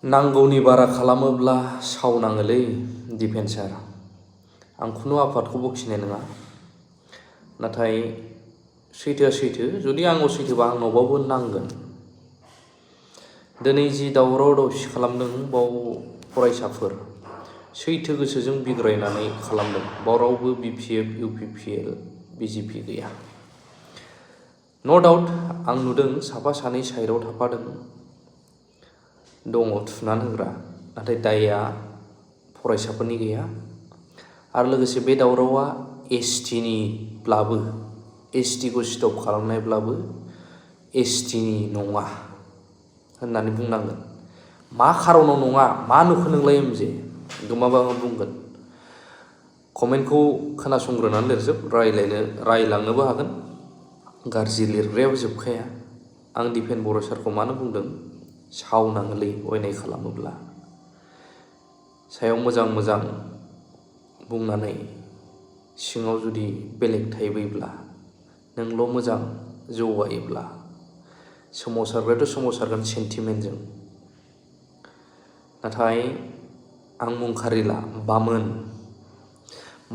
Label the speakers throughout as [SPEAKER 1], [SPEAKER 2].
[SPEAKER 1] नांगौनि बारा खालामोब्ला सावनाङोलै डिफेन्सार। आं खुनु आफादखौ बखिनाय नङा, नाथाय सैथोआ सैथो। जुदि आंनाव सैथोबा आंनावबाबो नांगोन। दिनै जि दावराव दावसि खालामदों बाव फरायसाफोर सैथो गोसोजों बिग्रायनानै खालामदों। बाव रावबो BPF, UPPL, BJP गैया। न' डाउट आं नुदों साफा सानै साइडआव थाफादों दङ थुनानै होग्रा, नाथाय दायआ फरायसाफोरनि गैया। आरो लोगोसे बे दावरावा STनिब्लाबो, STखौ स्टप खालामनायब्लाबो STनि नङा होननानै बुंनांगोन। मा खारनाव नङा, मा नुखो नोंलाय एमजे गोमाबा बुंगोन। कमेन्टखौ खोनासंग्रोनानै लिरजोब, रायलांनोबो हागोन। गाज्रि लिरग्रायाबो जोबखाया। आं दिपेन बर' सारखौ मानो बुंदों, सावनाङोलै अयनाय खालामोब्ला। सायाव मोजां मोजां बुंनानै सिङाव जुदि बेलेग थायोब्ला, नोंल' मोजां जौगायोब्ला, सोमावसारग्रायाथ' सोमावसारगोन सेन्टिमेन्टजों। नाथाय आं मुंखारिला,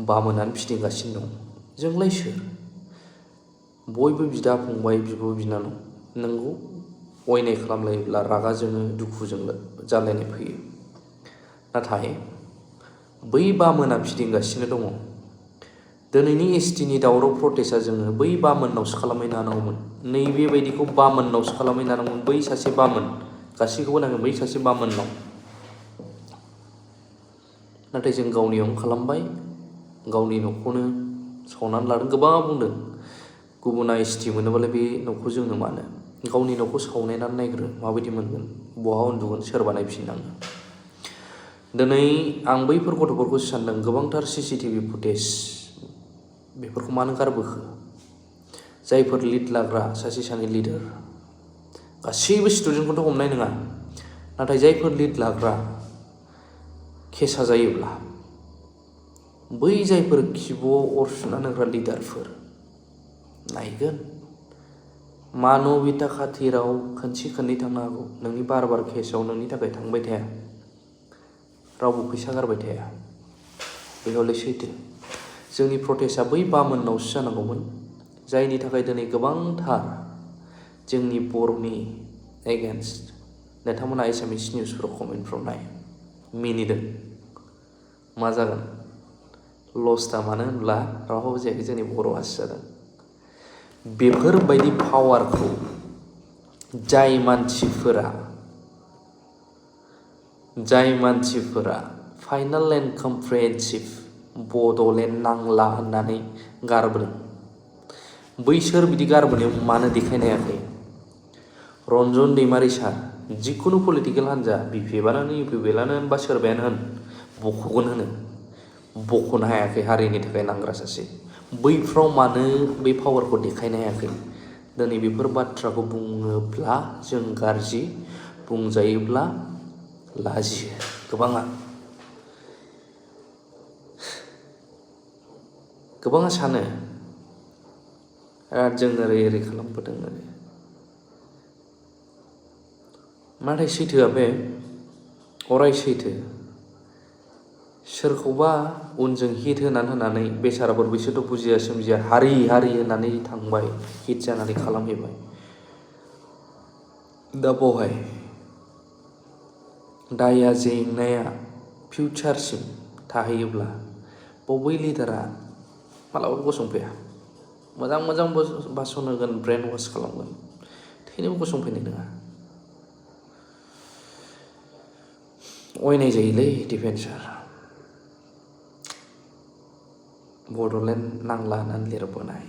[SPEAKER 1] बामोनानो फिदिंगासिनो दं। जोंलाय सोर? बयबो बिदा फंबाय, बिब' बिनानाव। नोंगौ अयनाय खालामलायोब्ला रागा जोङो, दुखुजों जालायनाय फैयो। नाथाय बै बामोना फिदिंगासिनो दङ। दिनैनि STनि दावराव प्रटेस्टआ जोङो बै बामोननावसो खालामहैनो हानांगौमोन। नैबेबायदिखौ बामोननावसो खालामहैनो हानांगौमोन। बै सासे बामोन, गासैखौबो नांगोन बै सासे बामोननाव। नाथाय जों गावनियावनो खालामबाय, गावनि न'खौनो सावनानै लादों। गोबाङा बुंदों गुबुना ST मोनोबालाय बे न'खौ जोंनो मानो? गावनि न'खौ सावनायनानै नायग्रो, माबायदि मोनगोन, बहा उन्दुगोन, सोर बानायफिननांगोन। दिनै आं बैफोर गथ'फोरखौसो सानदों, गोबांथार CCTV फुटेज बेफोरखौ मानो गारबोखो? जायफोर लिड लाग्रा, सासे सानै लिडार, गासैबो स्टुडेन्टखौथ' हमनाय नङा, नाथाय जायफोर लिड लाग्रा, केसा जायोब्ला बै जायफोर खिबुआव अर सुनानै होग्रा लिडारफोर नायगोन। मानबिता खाथिराव खनसे खननै थांनो हागौ, नोंनि बार केसआव नोंनि थाखाय थांबाय थाया, रावबो फैसा गारबाय थाया। बे हले सैथो। जोंनि प्रटेस्टआ बै बामोननावसो जानांगौमोन, जायनि थाखाय दिनै गोबांथार जोंनि बर'नि एगेन्स्ट नोंथांमोना एसामिस निउसफोराव कमेन्टफ्राव नाय, मिनिदों। मा जागोन? लसथा मानो होनब्ला रावबो जायाखै, जोंनि बर'आसो जादों। बेफोरबायदि पावारखौ जाय मानसिफोरा फाइनाल एन्ड कमप्रिहेन्सिभ बड'लेण्ड नांला होननानै गारबोदों, बैसोर बिदि गारबोनायाव मानो देखायनो हायाखै? रन्जन दैमारि सार, जिखुनु पलिटिकेल हान्जा, BPFआनो होन, UPPLआनो होन, बा सोरबायानो होन, बख'नो हायाखै। हारिनि थाखाय नांग्रा सासे, बैफ्राव मानो बे पावारखौ देखायनो हायाखै? दिनै बेफोर बाथ्राखौ बुङोब्ला जों गाज्रि, बुंजायोब्ला लाजियो गोबाङा सानो जों ओरै खालामबोदों। नाथाय सैथोआ बे अराय सैथो। सोरखौबा उनजों हिट होनानै बेसाराफोर, बिसोरथ' बुजिया सोमजिया हारि होननानै थांबाय, हिट जानानै खालामहैबाय। दा बावहाय दाया जेंनाया फिउचारसिम थाहैयोब्ला बै लिडारा मालाबाबो गसंफैया। मोजां भाषण होगोन, ब्रेन वाश खालामगोन, थैनोबो गसंफैनाय नङा। अयनाय जायोलै डिफेन्सार। बड'लेण्ड नांला होननानै लिरबोनाय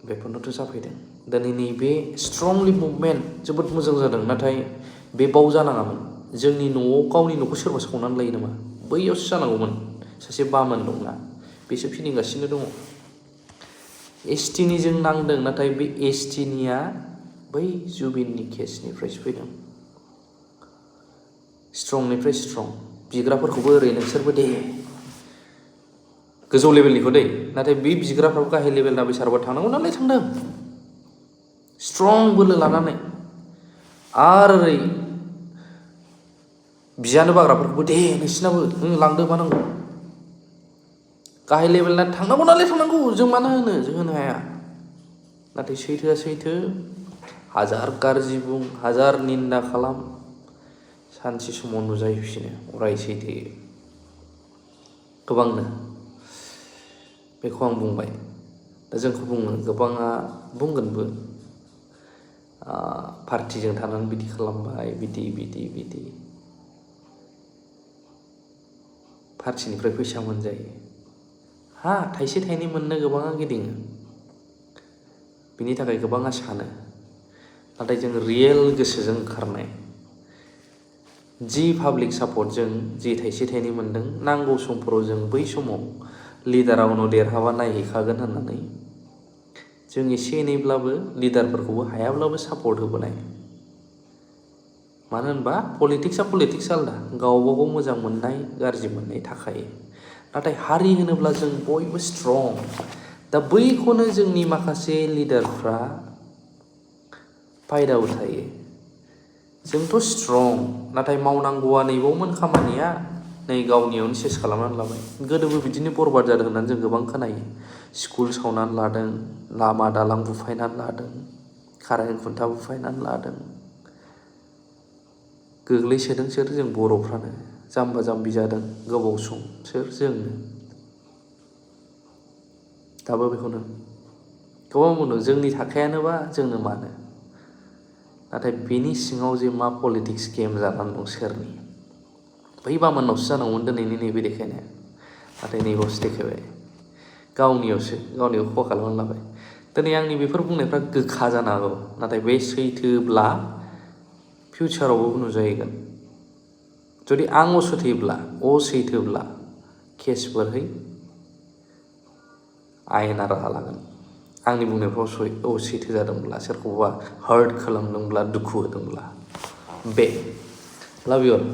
[SPEAKER 1] बेफोरनोथ' जाफैदों। दिनै नैबे स्ट्रंलि मुभमेन्ट जोबोद मोजां जादों, नाथाय बे बाव जानाङामोन। जोंनि न'आव गावनि न'खौ सोरबा सावनानै लायो नामा? बैयावसो जानांगौमोन। सासे बामोन दंना, बेसो फिदिंगासिनो दङ। STनिजों नांदों, नाथाय बे STनिया बै जुबिननि केसनिफ्रायसो फैदों। स्ट्रंनिफ्राय स्ट्रं बिग्राफोरखौबो ओरै नोंसोरबो दे गोजौ लेभेलनिखौ दै, नाथाय बे बिग्राफ्राबो गाहाय लेभेलना बेसारबा थांनांगौ नालाय थांदों, स्ट्रं बोलो लानानै। आरो ओरै बिजानो बाग्राफोरखौबो दे नोंसिनाबो लांदो मा नांगौ गाहाय लेभेलना थांनांगौ नालाय थांनांगौ जों मानो होनो जों होनो हाया नाथाय सैथोआ सैथो हाजार गाज्रि बुं हाजार निन्दा खालाम सानसे समाव नुजाहैफिनो अराय सैथो गोबांनो बेखौ आं बुंबाय दा जोंखौ बुङो गोबाङा बुंगोनबो पार्टिजों थानानै बिदि खालामबाय बिदि पार्टिनिफ्राय फैसा मोनजायो हा थाइसे थाइनै मोननो गोबाङा गिदिङो बिनि थाखाय गोबाङा सानो नाथाय जों रियेल गोसोजों ओंखारनाय जि पाब्लिक सापर्टजों जि थाइसे थाइनै मोनदों नांगौ समफोराव जों बै समाव लिडारा उनाव देरहाबा नायहैखागोन होननानै जों एसे एनैब्लाबो लिडारफोरखौबो हायाब्लाबो सापर्ट होबोनाय मानो होनबा पलिटिक्स आलदा गावबा गाव मोजां मोननाय गाज्रि मोननाय थाखायो नाथाय हारि होनोब्ला जों बयबो स्ट्रं दा बैखौनो जोंनि माखासे लिडारफ्रा फायदा उथायो जोंथ' स्ट्रं नाथाय मावनांगौआ नैबावमोन खामानिया नै गावनियावनो सेस खालामनानै लाबाय गोदोबो बिदिनो बरबाद जादों होननानै जों गोबां खोनायो स्कुल सावनानै लादों लामा दालां बुफायनानै लादों कारेन्ट खुन्था बुफायनानै लादों गोग्लैसोदों सोर जों बर'फ्रानो जाम्बा जाम्बि जादों गोबाव सम सोर जोंनो दाबो बेखौनो गोबां बुंदों जोंनि थाखायानोबा जोंनो मानो नाथाय बेनि सिङाव जे मा पलिटिक्स गेम जानानै दं सोरनि बै बामोननावसो जानांगौमोन दिनैनि नैबे देखायनाया नाथाय नैबावसो देखायबाय गावनियाव खहा खालामनानै लाबाय दिनै आंनि बेफोर बुंनायफ्रा गोखा जानो हागौ नाथाय बे सैथोब्ला फिउचारावबो नुजाहैगोन जुदि आं असैथोब्ला केसफोरहै आयेना राहा लागोन आंनि बुंनायफ्राव सैथो जादोंब्ला सोरखौबा हार्ट खालामदोंब्ला दुखु होदोंब्ला बे लाभ इउ अल